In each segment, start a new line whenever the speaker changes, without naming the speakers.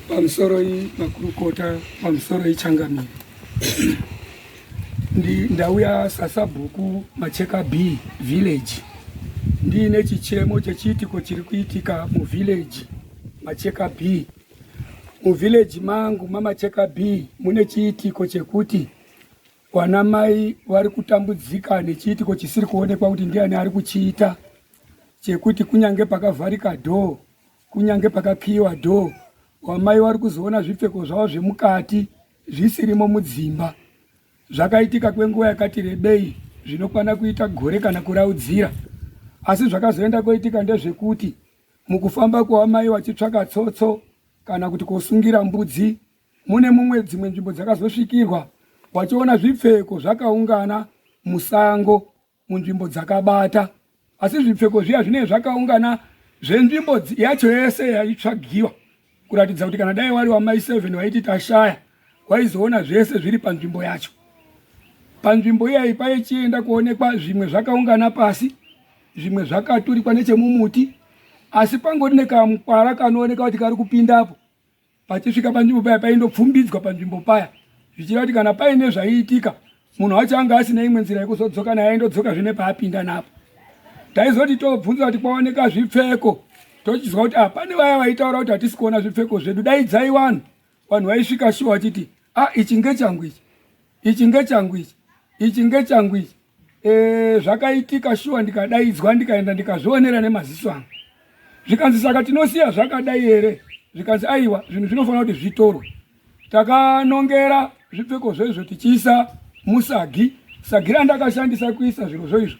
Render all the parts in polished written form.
Pamusoroi makurukota, pamusoroi changamire. Ndauya sasabhuku Macheka B village ndiine chichemo chechiitiko chiri kuitika muvillage Macheka B. Muvillage mangu maMacheka B mune chiitiko chekuti wana mai vari kutambudzika nechiitiko chisiri kuonekwa kuti ndiani ari kuchiita, chekuti kunyange pakavharika dhoo, kunyange pakakiyiwa dhoo, wamai vari kuzoona zvipfeko zvavo zvemukati zvisirimo mudzimba. Zvakaitika kwenguva yakati rebei zvinokwana kuita gore kana kuraudzira. Asi zvakazoenda koitika ndezvekuti mukufamba kwawamai wachitsvaka tsotso kana kuti kosungira mbudzi, mune mumwe dzimwe nzvimbo dzakazosvikirwa wachiona zvipfeko zvakaungana musango munzvimbo dzakabata, asi zvipfeko zviya zvinenge zvakaungana zvenzvimbo yacho yese yaitsvagiwa, kuratidza kuti kana dai wari wamai 7 waiti tashaya, waizoona zvese zviri panzvimbo yacho. Panzvimbo iyayi paichienda kuonekwa zvimwe zvakaungana pasi, zvimwe zvakaturikwa nechemumuti, asi pangori nekamukwara kanooneka kuti kari kupindapo. Pachisvika panzvimbo paya paindopfumbidzwa panzvimbo paya, zvichireva kuti kana paine zvaiitika munhu wacho anga asina imwe nzira yekuzodzoka naye, aindodzoka zvine paapinda napo. Taizoti tobvunza kuti kwaoneka zvipfeko, tochizwa kuti ah, pane vaya vaitaura kuti hatisi kuona zvipfeko zvedu, daidzai vanhu. Vanhu vaisvika shuwa vachiti ah, ichi ngechangu ichi, ichi ngechangu ichi, ichi ngechangu ichi. E, zvakaitika shuwa, ndikadaidzwa ndikaenda ndikazvionera nemaziso angu. Zvikanzi saka tinosiya zvakadai here? Zvikanzi aiwa, zvinhu zvinofanira kuti zvitorwe. Takanongera zvipfeko zvezvo tichiisa musagi. Sagi randakashandisa kuisa zviro zvoizvo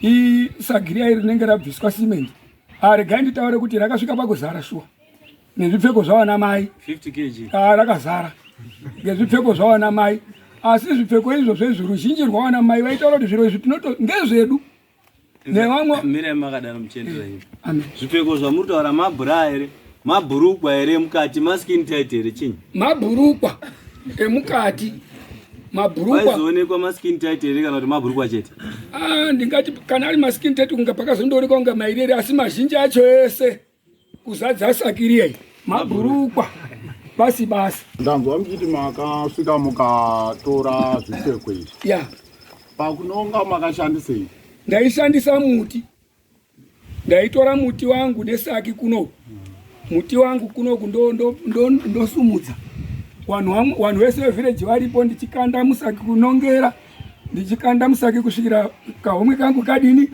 isagi riya rinenge rabviswa simendi. Regai nditaure kuti rakasvika pakuzara shuwa nezvipfeko zvavana mai
50 kg.
Rakazara ngezvipfeko zvavana mai, asi zvipfeko izvo zvezvi ruzhinji rwavana mai vaitaura kuti zviro izvi tinoto ngezvedu nevamwe.
Mirai makadaro muchiendera nyika. Amen. Zvipfeko zvamuri kutaura mabhura here, mabhurukwa here mukati, maskin tight here, chinyi?
Mabhurukwa emukati, mabhurukwa.
Paizoonekwa maskin tight here kana kuti mabhurukwa chete?
Ndingati kana ari maskin tight kunga pakazondoonekwa kunga mairere, asi mazhinji acho ese kuzadza sakiriya iyi mabhurukwa basi basi.
Ndanzwa muchiti makasvika mukatora zvipfeko izvi.
Ya.
Pakunonga makashandisei?
Ndaishandisa muti. Ndaitora muti wangu nesaki kuno. Muti wangu kunoku ndosumudza. Vanhu vese vevillage varipo, ndichikanda musaki kunongera, ndichikanda musaki kusvikira kahomwe kangu kadini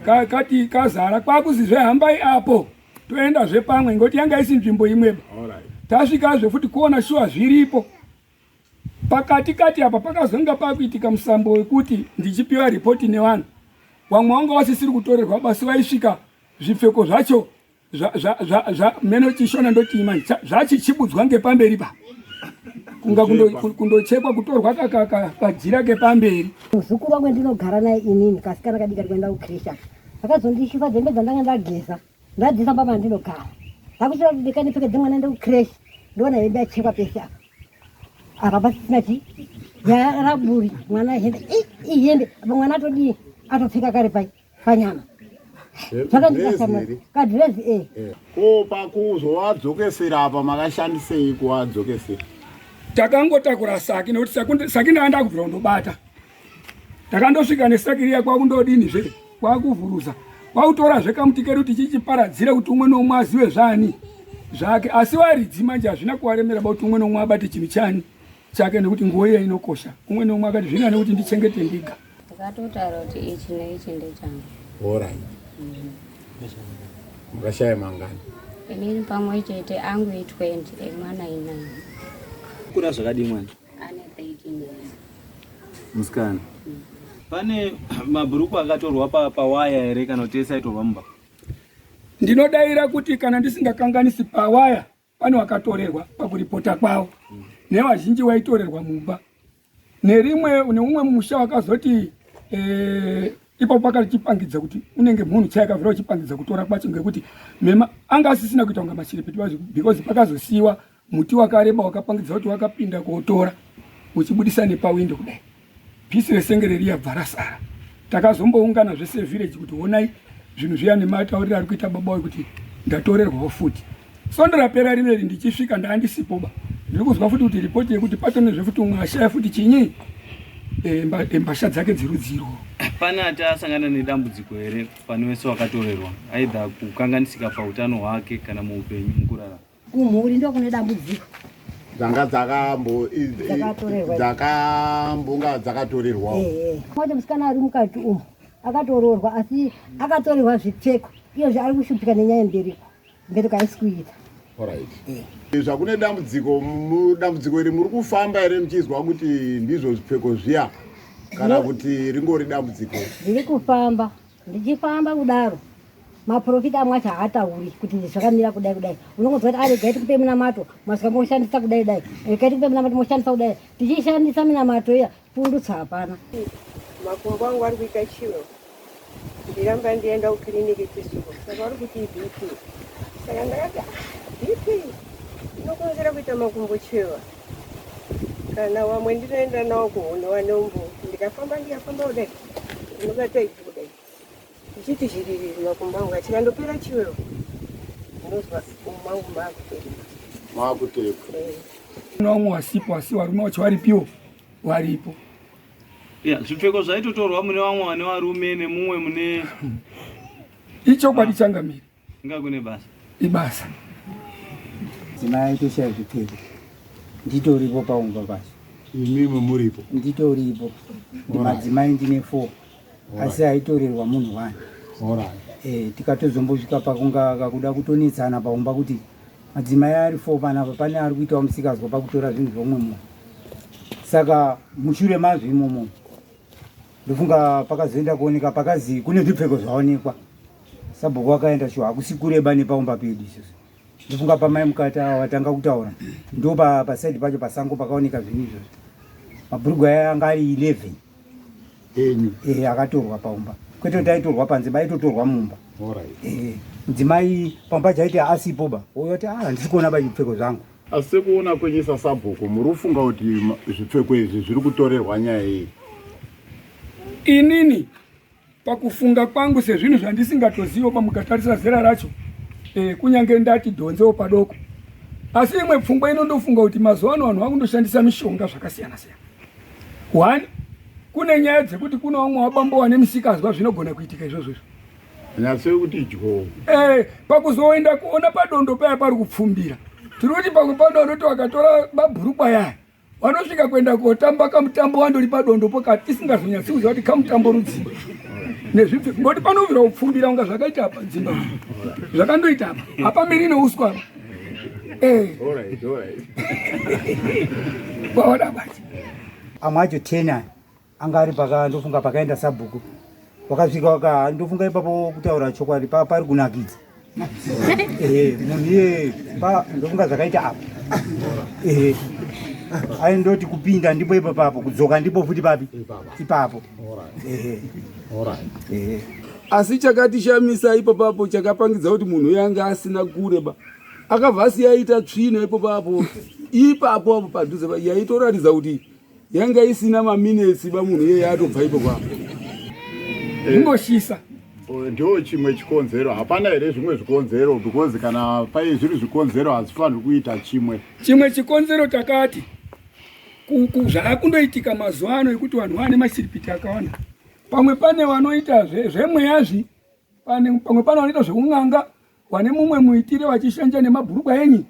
kati kazara, kwakuzizve hambai apo toendazve pamwe, ngoti yanga isi nzvimbo imweba. Tasvikazve futi kuona shuwa zviripo pakati kati apa. Pakazonga pakuitika musambo wekuti ndichipiwa ripoti nevanhu, vamwe vanga vasisiri kutorerwa basi, vaisvika zvipfeko zvacho meno chishona ndotii manje, zvachichibudzwa ngepamberi pa kunga kundochekwa kutorwa kajira kepamberi.
Muzukuru wangu ndinogara naye inini, kasikana kadiki kari kuenda kukresha, akazondishupa dzembe dzandanga ndageza ndadzisa pamba ndinogara. Ndakuchira kuti ndikandipfekedze mwana ende kukreshi, ndoona hembe yachekwa pese apa apa, pasisina chi yaraburi mwana hembe ihembe apa mwana atodii, atopfeka kare pai panyama kadhirezi e.
Ko pakuzovadzokesera apa makashandisei kuvadzokesera?
Takangotakura saki nekuti saki ndanga ndakubvira kundobata. Takandosvika nesaki riya kwakundodini zve, kwakuvhuruza, kwakutora zvekamuti kedu tichichiparadzira kuti umwe noumwe azive zvani zvake. Asi varidzi manje hazvina kuvaremera ba kuti umwe noumwe abate chinhu chani chake, nekuti nguo iya inokosha. Umwe noumwe akati zvina nekuti ndichengete ndiga.
Ndakatotaura kuti ichi neichi ndechangu.
Alright. Makashaya mangani?
Inini pamwe chete angu i20, emwana i9.
Kura zvakadii mwana?
Ane 13 years.
Musikana. Pane mabhurukwa akatorwa pawaya here kana kuti ese aitorwa mumba?
Ndinodaira kuti kana ndisingakanganisi pawaya pane wakatorerwa pakuripota kwavo, nevazhinji waitorerwa mumba. Nerimwe neumwe musha wakazoti ipapo pakachipangidza kuti unenge munhu chai akavhura uchipangidza kutora kwacho, ngekuti mema anga asisina kuita kunga machiripiti because pakazosiyiwa muti wakareba wakapangidza kuti wakapinda kotora uchibudisa nepawindo kudai, pisi resengere riya bva rasara. Takazomboungana zvese village kuti honai zvinhu zviya nematauriro ari kuita baba uyu kuti ndatorerwawo futi. Svondo rapera rineri ndichisvika ndaandisipoba ndiri kuzwa futi kuti ripoti yekuti patonezve futi umwe ashaya futi chinyi e, e, mbasha dzake dzerudzi irworwo.
Pane ati asangana nedambudziko here pane wese wakatorerwa aidha kukanganisika pautano hwake kana muupenyu mukurarama?
Kumhuri ndokune dambudziko.
Dzanga dzakambo dzakambonga dzakatorerwawo.
Moti musikana ari mukati umu akatoroorwa asi akatorerwa zvipfeko iyozve ari kushupika nenyaya yembereko. Mbereko haisi kuita.
Alright. Eh. Zvakune dambudziko dambudziko iri muri kufamba here muchizwa kuti ndizvo zvipfeko zviya kana kuti ringori dambudziko?
Ndiri kufamba ndichifamba kudaro maprofita amwe acho haatauri kuti zvakamira kudai kudai unongonzwa kuti aregai ah, tikupe munamato masvika moshandisa kudai dai regai tikupe munamato moshandisa kudai tichishandisa minamato iya pundutso hapana
makumbo angu ari kuita chiro ndiramba ndienda kukiriniki chisuko saka vari kuti ibp saka ndakati ah, bp inokonzera kuita makumbo chewa kana wamwe ndinoenda nawo kuhuni wanombo ndikafamba ndikafamba kudai ndinobata ibvi kudai ndichiti zhiririri makumbo angu achikandopera chiwewo ndinozwa mangu maakuteka
maakuteka
eh.
Vamwe wasipo asi varume wacho varipiwo waripo
ya zvipfeko zvaitotorwa mune vamwe vane varume nemumwe mune
ichokwadi ah. changamire
inga kune basa
ibasa
dzimai aitoshaya zvipfeko nditoripo paumba pacho
imimi muripo
nditoripo madzimai ndine four asi aitorerwa munhu one eh, tikatozombosvika pakunga kakuda kutonetsana paumba kuti Madzimai ari four panapa pane ari kuitawo musikazwa pakutora zvinhu zveumwe munhu saka mushure mazvo imomo ndofunga pakazoenda kuoneka pakazi kune zvipfeko zvaonekwa sabhuku akaenda shuwa hakusi kureba nepaumba pedu isusu ndofunga pamai mukati ava vatanga kutaura ndo pasaidi pacho pasango pakaoneka zvinhu izvozvo mabhurugwa aya anga ari 11
enyu
eh akatorwa paumba kwete kuti aitorwa panze baitotorwa mumba eh mudzimai pamba chaiti asipo ba uyo ati ah handisi kuona ba zvipfeko zvangu
asi sekuona kwenyu sasabhuku muri kufunga kuti zvipfeko izvi zviri kutorerwa nyaya iyi
inini pakufunga kwangu sezvinhu zvandisingatozivo pamukatarisa zera racho e, kunyange ndati dhonzewo padoko asi imwe pfungwa inondofunga kuti mazuva ano vanhu vakundoshandisa mishonga zvakasiyana siyana one kune nyaya dzekuti kuna vamwe vabambo vane misikazwa zvinogona kuitika izvozvo izvo
nyatso yekuti dyo
eh, pakuzoenda kuona padondo paya pari kupfumbira tiri kuti pamwe padondo ti vakatora mabhurukwa yaya vanosvika kuenda kotamba kamutambo wandori padondo po katisingazonyatsi kuziva kuti kamutambo rudzii nezvipfeko ngoti panovira kupfumbira kunga zvakaita apa dzimba zvakandoita apa hapamiri neuswa apa eh. Waona bati
amwe acho ten aya anga ari paka ndofunga pakaenda sabhuku wakasvika waka ndofunga ipapo kutaura chokwadi pa pari kunakidza ehe munhu iye pa ndofunga zvakaita apa ehe aindoti kupinda ndipo ipapo kudzoka ndipo futi papi ipapo ehe
ehe
asi chakatishamisa ipapapo chakapangidza kuti munhu uyo anga asina kure ba akabva asiya aita tsvina ipopapo ipapo apo padhuze yaitoratidza kuti yanga isina maminetsi ba munhu iyeye atobva ipopapo
zvingoshisa
eh, ndo chimwe chikonzero hapana here zvimwe zvikonzero because kana paye zviri zvikonzero hazvifaniri kuita chimwe
chimwe chikonzero takati zvaakundoitika mazuva ano ekuti vanhu vane mashiripiti akawanda pamwe pane vanoita zvemweyazvi pane pamwe pane vanoita zveun'anga wane mumwe muitire vachishanja nemabhurukwa enyi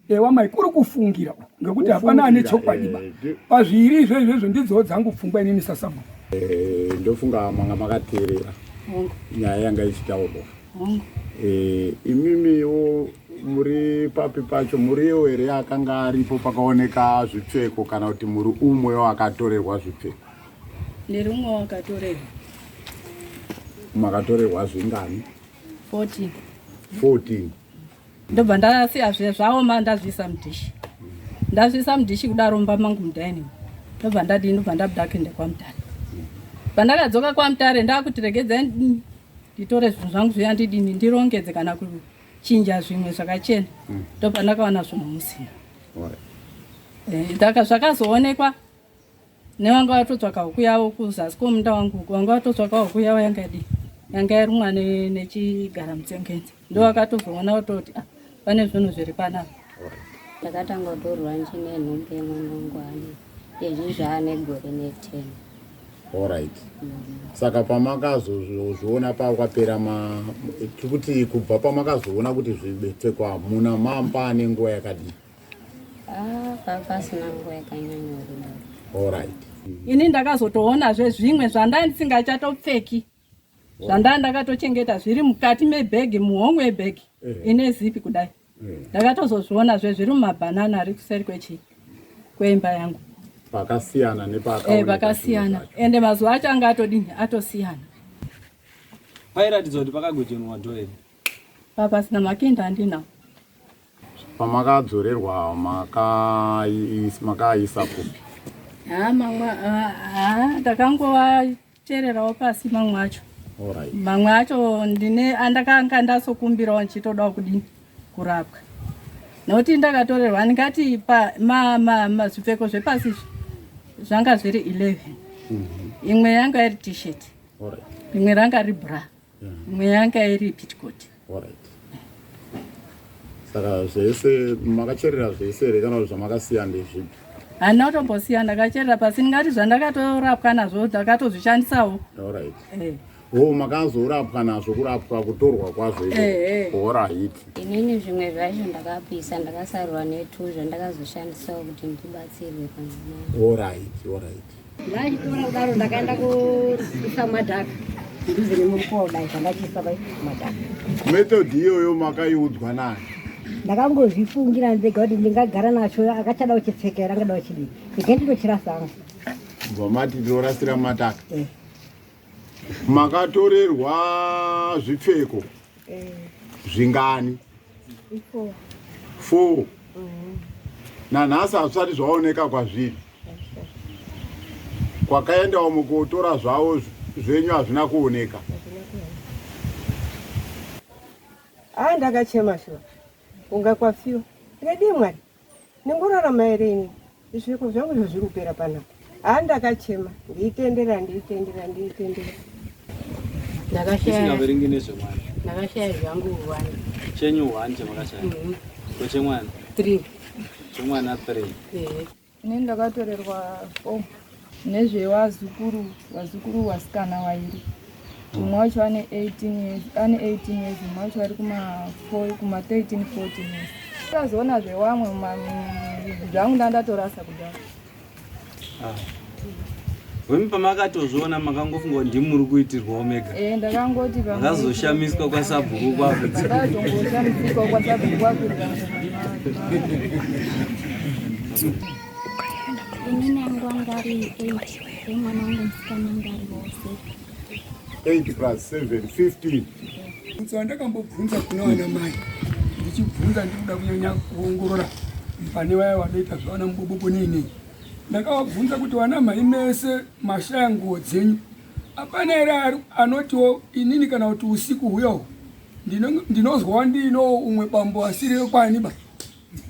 ewa mai kuri kufungira ngekuti hapana ane chokwadi ba eh, pazviiri izvo izvozvo ndidzowo dzangu pfungwa inini sasabhuku
eh, ndofunga manga makateerera nyaya yanga ichitaurwa eh, imimiwo muri papi pacho muriwo here akanga aripo pakaoneka zvipfeko kana kuti muri umwewo akatorerwa zvipfeko
Ndiri umwe wakatorerwa.
Makatorerwa zvingani?
14.
14.
Ndobva ndasiya zve zvaoma ndazviisa mudhishi. Ndazviisa mudhishi kudaro mumba mangu mudining. Ndobva ndadii ndobva ndabuda kuenda kwaMutare. Pandakadzoka kwaMutare ndakuti regedzai nditore zvinhu zvangu zviya ndidini ndirongedze kana kuchinja zvimwe zvakachena. Ndopandakawana zvinhu musina. Eh, zvakazoonekwa nevanga vatotsvaka huku yavo kuzasi kwomunda wangu uku vanga vatotsvaka huku yavo yanga yadii yanga yarumwa nechigara mutsengenze ndo vakatozoona kutoti ah, Pane zvinhu zviri panapa.
Ndakatanga kutorwa ndine nhumbu yemwana wangu ane izvi zvaane gore ne10.
Alright. Saka pamakazozviona pakwapera ma tikuti kubva pamakazoona kuti zvipfeko hamuna mamba ane nguva yakadii?
Ah, pasina nguva yakanyanya kudaro.
Alright.
Ini ndakazotoonazve zvimwe zvandanga ndisingachatopfeki. Zvandanga ndakatochengeta zviri mukati mebhegi muhomwe yebhegi eh. ine zipi kudai. Eh. Ndakatozozviona zve zviri mumabhanana ari kuseri kwechii kweimba yangu.
Pakasiyana nepakaoneka.
Eh, pakasiyana. Ende mazuva acho anga atodini atosiyana.
Pairatidza kuti pakagojenwa dhoo here?
Papasina makinda andinawo.
Pamakadzorerwa makaisa kupi?
Haa mamwe haa ndakangovachererawo pasi mamwe acho.
Alright.
Mamwe acho ndine andakanga ndasokumbirawo ndichitodawo kudini kurapwa. Nokuti ndakatorerwa ndingati pa ma, ma, ma zvipfeko zvepasi izvi zvanga zviri 11. Imwe yanga iri t-shirt.
Alright.
Imwe ranga riri bra. Imwe yanga iri petticoat.
Alright. Saka zvese makacherera zvese here kana kuti zvamakasiya ndezvipi?
Handina kutombosiya ndakacherera pasi ndingati zvandakatorapwa nazvo ndakatozvishandisawo.
Alright.
Eh.
Oh, makazorapwa nazvo kurapwa kutorwa kwazvo
Eh, eh.
Alright.
Inini zvimwe zvacho ndakapisa ndakasarwa netu zvandakazoshandisawo kuti ndibatsirwe pamwana.
Alright, alright.
Ndachitora kudaro ndakaenda kuisa madhaka mudhuze nemurukova kudai zvandachiisa pai madhaka.
Method iyoyo makaiudzwa nani?
Ndakangozvifungira ndega kuti ndingagara nacho akachada kuchipfekera angada kuchidii ndege ndinochirasa hangu.
Bva mati tinorasira mataka.
Eh.
Makatorerwa zvipfeko
Eh.
zvingani? Four. Nanhasi hazvisati zvaoneka kwazviri. Kwakaendawo mukotora zvavo zvenyu hazvina kuoneka.
Ah, ndakachema shuwa kunga kwafiwa ndikadii mwari ndingorarama here ini zvisveko zvangu izvo zviri kupera panapa haa ndakachema ndiitendera ndiitendera ndiitendera
Ndisingaverengi nezvemwana.
Ndakashaya zvangu one.
Chenyu one chamakashaya.
Mhm.
Ko chemwana?
Three.
Chemwana three.
Eh.
Ini ndakatorerwa four nezvevazukuru vazukuru vasikana vairi mumwe wacho ane 18 years ane 18 years mumwe wacho ari kuma 4 kuma 13 14 years tazoona zvewamwe zvangu ndandatorasa kudhara
Ah. Wemi pamakatozviona makangofunga kuti ndimi muri kuitirwawo mega.
Eh, ndakangoti pamwe-
Makazoshamiswa kwasabhuku kwako.
Ndakatongoshamisika kwasabhuku kwako.
Inini angu anga ari 8 emwana wangu musikana anga ari wose.
8 plus 7 15.
Mubvunzo wandakambobvunza kuna vana mai ndichibvunza ndikuda kunyanya kuongorora pane vaya vanoita zvavana mubobobo nei nei ndakavabvunza kuti vana mhai mese mashaya nguo dzenyu hapana here anotiwo inini kana kuti usiku huyawo ndinozwawo ndiinowo umwe bambo asiri wekwani ba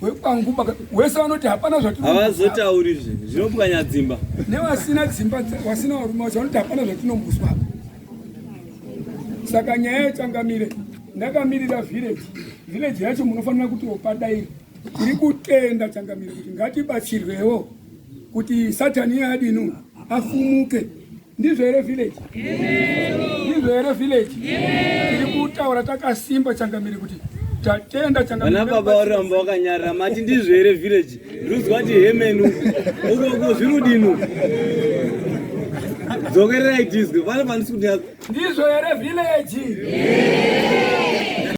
wekwangu ba wese vanoti hapana
zvatinohavazotauri zve zvinopwanya dzimba
nevasina dzimba vasina varume vacho vanoti hapana zvatinomboswa saka nyaya yechangamire ndakamirira village village yacho munofanira kuti opadaira tiri kutenda changamire kuti ngatibatsirwewo kuti satani iye adini afumuke ndizvo here village ndizvo here village tiri kutaura takasimba changamire kuti tatenda changamire
vana baba varamba vakanyarara mati ndizvo here village ndinozwa kuti hemenu ukoko zvirudinu dzokererai dizwe pane pandisi kuti
ndizvo here village